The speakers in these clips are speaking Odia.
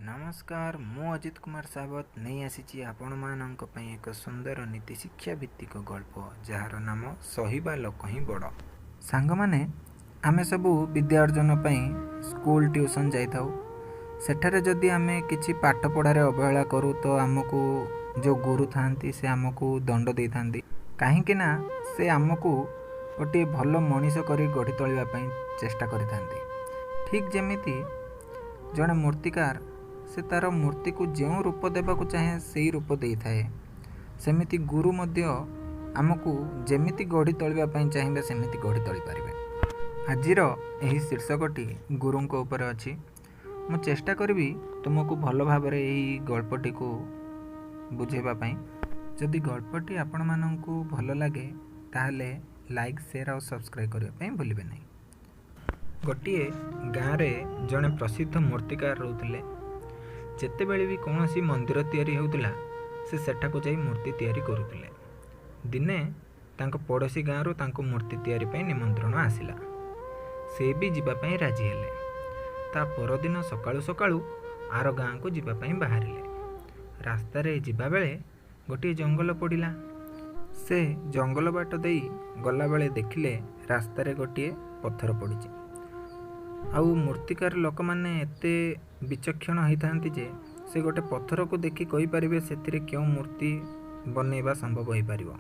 ନମସ୍କାର, ମୁଁ ଅଜିତ କୁମାର ସାବତ ନେଇ ଆସିଛି ଆପଣମାନଙ୍କ ପାଇଁ ଏକ ସୁନ୍ଦର ନୀତିଶିକ୍ଷା ଭିତ୍ତିକ ଗଳ୍ପ, ଯାହାର ନାମ ସହିବା ଲୋକ ହିଁ ବଡ଼। ସାଙ୍ଗମାନେ, ଆମେ ସବୁ ବିଦ୍ୟା ଅର୍ଜନ ପାଇଁ ସ୍କୁଲ, ଟ୍ୟୁସନ୍ ଯାଇଥାଉ। ସେଠାରେ ଯଦି ଆମେ କିଛି ପାଠ ପଢ଼ାରେ ଅବହେଳା କରୁ ତ ଆମକୁ ଯେଉଁ ଗୁରୁ ଥାଆନ୍ତି, ସେ ଆମକୁ ଦଣ୍ଡ ଦେଇଥାନ୍ତି, କାହିଁକି ନା ସେ ଆମକୁ ଗୋଟିଏ ଭଲ ମଣିଷ କରି ଗଢ଼ି ତୋଳିବା ପାଇଁ ଚେଷ୍ଟା କରିଥାନ୍ତି। ଠିକ୍ ଯେମିତି ଜଣେ ମୂର୍ତ୍ତିକାର, ସେ ତା'ର ମୂର୍ତ୍ତିକୁ ଯେଉଁ ରୂପ ଦେବାକୁ ଚାହେଁ ସେଇ ରୂପ ଦେଇଥାଏ, ସେମିତି ଗୁରୁ ମଧ୍ୟ ଆମକୁ ଯେମିତି ଗଢ଼ି ତୋଳିବା ପାଇଁ ଚାହିଁବେ ସେମିତି ଗଢ଼ି ତୋଳିପାରିବେ। ଆଜିର ଏହି ଶୀର୍ଷକଟି ଗୁରୁଙ୍କ ଉପରେ ଅଛି। ମୁଁ ଚେଷ୍ଟା କରିବି ତୁମକୁ ଭଲ ଭାବରେ ଏହି ଗଳ୍ପଟିକୁ ବୁଝାଇବା ପାଇଁ। ଯଦି ଗଳ୍ପଟି ଆପଣମାନଙ୍କୁ ଭଲ ଲାଗେ, ତାହେଲେ ଲାଇକ୍, ସେୟାର ଆଉ ସବସ୍କ୍ରାଇବ୍ କରିବା ପାଇଁ ଭୁଲିବେ ନାହିଁ। ଗୋଟିଏ ଗାଁରେ ଜଣେ ପ୍ରସିଦ୍ଧ ମୂର୍ତ୍ତିକାର ରହୁଥିଲେ। ଯେତେବେଳେ ବି କୌଣସି ମନ୍ଦିର ତିଆରି ହେଉଥିଲା, ସେ ସେଠାକୁ ଯାଇ ମୂର୍ତ୍ତି ତିଆରି କରୁଥିଲେ। ଦିନେ ତାଙ୍କ ପଡ଼ୋଶୀ ଗାଁରୁ ତାଙ୍କୁ ମୂର୍ତ୍ତି ତିଆରି ପାଇଁ ନିମନ୍ତ୍ରଣ ଆସିଲା। ସେ ବି ଯିବା ପାଇଁ ରାଜି ହେଲେ। ତା ପରଦିନ ସକାଳୁ ସକାଳୁ ଆର ଗାଁକୁ ଯିବା ପାଇଁ ବାହାରିଲେ। ରାସ୍ତାରେ ଯିବାବେଳେ ଗୋଟିଏ ଜଙ୍ଗଲ ପଡ଼ିଲା। ସେ ଜଙ୍ଗଲ ବାଟ ଦେଇ ଗଲାବେଳେ ଦେଖିଲେ ରାସ୍ତାରେ ଗୋଟିଏ ପଥର ପଡ଼ିଛି। ଆଉ ମୂର୍ତ୍ତିକାର ଲୋକମାନେ ଏତେ ବିଚକ୍ଷଣ ହେଇଥାନ୍ତି ଯେ ସେ ଗୋଟେ ପଥରକୁ ଦେଖି କହିପାରିବେ ସେଥିରେ କେଉଁ ମୂର୍ତ୍ତି ବନେଇବା ସମ୍ଭବ ହୋଇପାରିବ।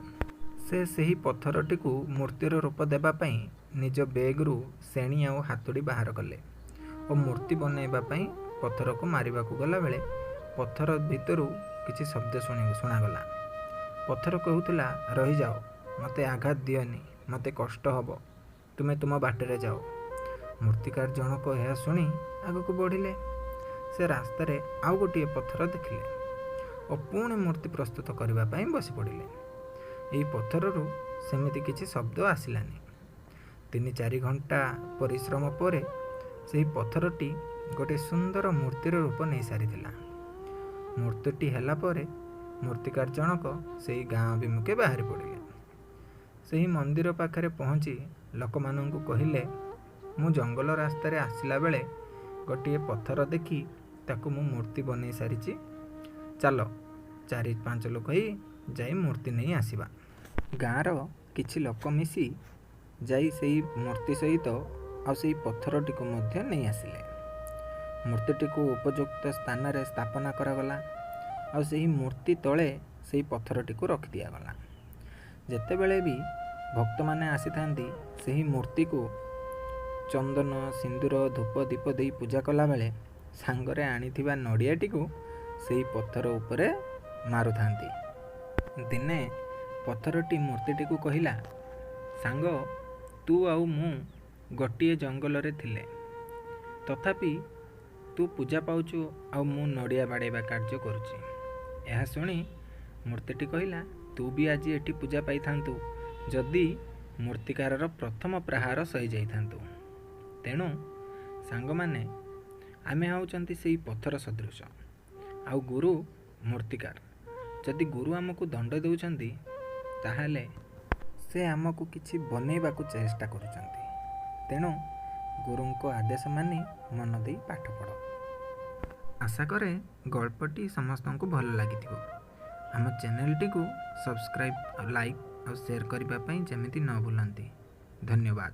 ସେ ସେହି ପଥରଟିକୁ ମୂର୍ତ୍ତିର ରୂପ ଦେବା ପାଇଁ ନିଜ ବେଗ୍ରୁ ଶେଣି ଆଉ ହାତୁଡ଼ି ବାହାର କଲେ ଓ ମୂର୍ତ୍ତି ବନେଇବା ପାଇଁ ପଥରକୁ ମାରିବାକୁ ଗଲାବେଳେ ପଥର ଭିତରୁ କିଛି ଶବ୍ଦ ଶୁଣାଗଲା। ପଥର କହୁଥିଲା, "ରହିଯାଅ, ମୋତେ ଆଘାତ ଦିଅନି, ମୋତେ କଷ୍ଟ ହେବ, ତୁମେ ତୁମ ବାଟରେ ଯାଅ।" ମୂର୍ତ୍ତିକାର ଜଣକ ଏହା ଶୁଣି ଆଗକୁ ବଢ଼ିଲେ। ସେ ରାସ୍ତାରେ ଆଉ ଗୋଟିଏ ପଥର ଦେଖିଲେ ଓ ପୁଣି ମୂର୍ତ୍ତି ପ୍ରସ୍ତୁତ କରିବା ପାଇଁ ବସି ପଡ଼ିଲେ। ଏହି ପଥରରୁ ସେମିତି କିଛି ଶବ୍ଦ ଆସିଲାନି। 3-4 ଘଣ୍ଟା ପରିଶ୍ରମ ପରେ ସେହି ପଥରଟି ଗୋଟିଏ ସୁନ୍ଦର ମୂର୍ତ୍ତିର ରୂପ ନେଇସାରିଥିଲା। ମୂର୍ତ୍ତିଟି ହେଲା ପରେ ମୂର୍ତ୍ତିକାର ଜଣକ ସେହି ଗାଁ ଅଭିମୁଖେ ବାହାରି ପଡ଼ିଲେ। ସେହି ମନ୍ଦିର ପାଖରେ ପହଞ୍ଚି ଲୋକମାନଙ୍କୁ କହିଲେ, "ମୁଁ ଜଙ୍ଗଲ ରାସ୍ତାରେ ଆସିଲା ବେଳେ ଗୋଟିଏ ପଥର ଦେଖି ତାକୁ ମୁଁ ମୂର୍ତ୍ତି ବନେଇ ସାରିଛି। ଚାଲ, ଚାରି ପାଞ୍ଚ ଲୋକ ହେଇ ଯାଇ ମୂର୍ତ୍ତି ନେଇ ଆସିବା।" ଗାଁର କିଛି ଲୋକ ମିଶି ଯାଇ ସେଇ ମୂର୍ତ୍ତି ସହିତ ଆଉ ସେଇ ପଥରଟିକୁ ମଧ୍ୟ ନେଇ ଆସିଲେ। ମୂର୍ତ୍ତିଟିକୁ ଉପଯୁକ୍ତ ସ୍ଥାନରେ ସ୍ଥାପନା କରାଗଲା ଆଉ ସେହି ମୂର୍ତ୍ତି ତଳେ ସେଇ ପଥରଟିକୁ ରଖିଦିଆଗଲା। ଯେତେବେଳେ ବି ଭକ୍ତମାନେ ଆସିଥାନ୍ତି, ସେହି ମୂର୍ତ୍ତିକୁ ଚନ୍ଦନ, ସିନ୍ଦୁର, ଧୂପ, ଦୀପ ଦେଇ ପୂଜା କଲାବେଳେ ସାଙ୍ଗରେ ଆଣିଥିବା ନଡ଼ିଆଟିକୁ ସେଇ ପଥର ଉପରେ ମାରୁଥାନ୍ତି। ଦିନେ ପଥରଟି ମୂର୍ତ୍ତିଟିକୁ କହିଲା, "ସାଙ୍ଗ, ତୁ ଆଉ ମୁଁ ଗୋଟିଏ ଜଙ୍ଗଲରେ ଥିଲେ, ତଥାପି ତୁ ପୂଜା ପାଉଛୁ ଆଉ ମୁଁ ନଡ଼ିଆ ବାଡ଼େଇବା କାର୍ଯ୍ୟ କରୁଛି।" ଏହା ଶୁଣି ମୂର୍ତ୍ତିଟି କହିଲା, "ତୁ ବି ଆଜି ଏଠି ପୂଜା ପାଇଥାନ୍ତୁ, ଯଦି ମୂର୍ତ୍ତିକାରର ପ୍ରଥମ ପ୍ରହାର ସହିଯାଇଥାନ୍ତୁ।" ତେଣୁ ସାଙ୍ଗମାନେ, ଆମେ ହେଉଛନ୍ତି ସେଇ ପଥର ସଦୃଶ ଆଉ ଗୁରୁ ମୂର୍ତ୍ତିକାର। ଯଦି ଗୁରୁ ଆମକୁ ଦଣ୍ଡ ଦେଉଛନ୍ତି, ତାହେଲେ ସେ ଆମକୁ କିଛି ବନେଇବାକୁ ଚେଷ୍ଟା କରୁଛନ୍ତି। ତେଣୁ ଗୁରୁଙ୍କ ଆଦେଶ ମାନି ମନ ଦେଇ ପାଠ ପଢ଼। ଆଶା କରେ ଗଳ୍ପଟି ସମସ୍ତଙ୍କୁ ଭଲ ଲାଗିଥିବ। ଆମ ଚ୍ୟାନେଲଟିକୁ ସବସ୍କ୍ରାଇବ୍ ଆଉ ଲାଇକ୍ ଆଉ ସେୟାର କରିବା ପାଇଁ ଯେମିତି ନ ଭୁଲନ୍ତି। ଧନ୍ୟବାଦ।